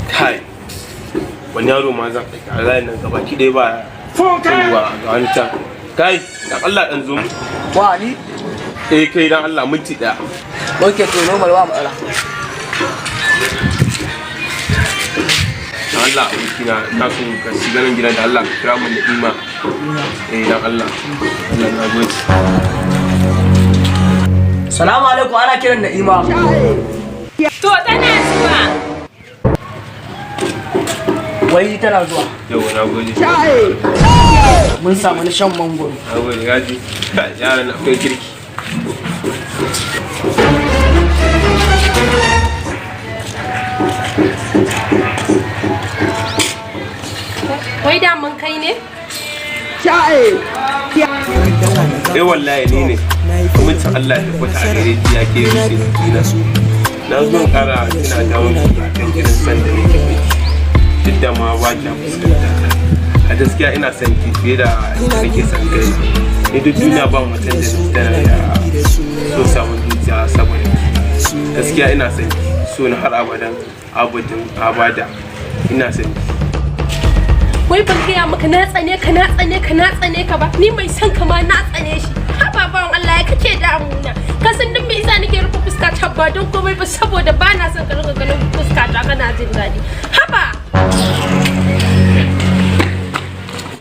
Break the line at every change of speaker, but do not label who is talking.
Kai, wani yaro ma zan aika a layin nan gaba ki ɗaya ba. Yawwa, ga wani can. Kai, dan Allah dan zo mu.
Wa ni?
Eh kai, dan Allah, minti ɗaya.
Ok, to normal, ba matsala.
Dan Allah abokina, na so ka shiga nan gidan da Allah ka kira mun Na'ima. Eh, dan Allah. Allah, na gode.
Salamu alaikum, ana kiran Na'ima.
To, tana zuwa.
Wai tana zuwa.
Yawwa, na gode.
Mun samu na shan mangoro.
Na gode gaji. Kai, yaran akwai kirki.
Wai daman kai ne?
Eh wallahi ni ne. Mutum Allah ya tabbata a gare ki, ya ke rufe jikina. Na zo in kara tuna ta miki akan irin san da nake miki. Duk da ma ba kya fuskanta ta. A gaskiya ina son ki fiye da yadda nake son kai. Ni duk duniya ba mutum da nake tana da so samun zuciya saboda ki. Gaskiya ina son ki, so na har abadan abadin abada. Ina son ki.
Wai ban gaya maka na tsane ka, na tsane ka, na tsane ka ba? Ni mai son ka ma na tsane shi. Haba bawan Allah, ya kace damuna? Ka san duk me yasa nake rufe fuska ta? Ba don komai ba, saboda ba na son ka rinka ganin fuska ta kana jin daɗi. Haba.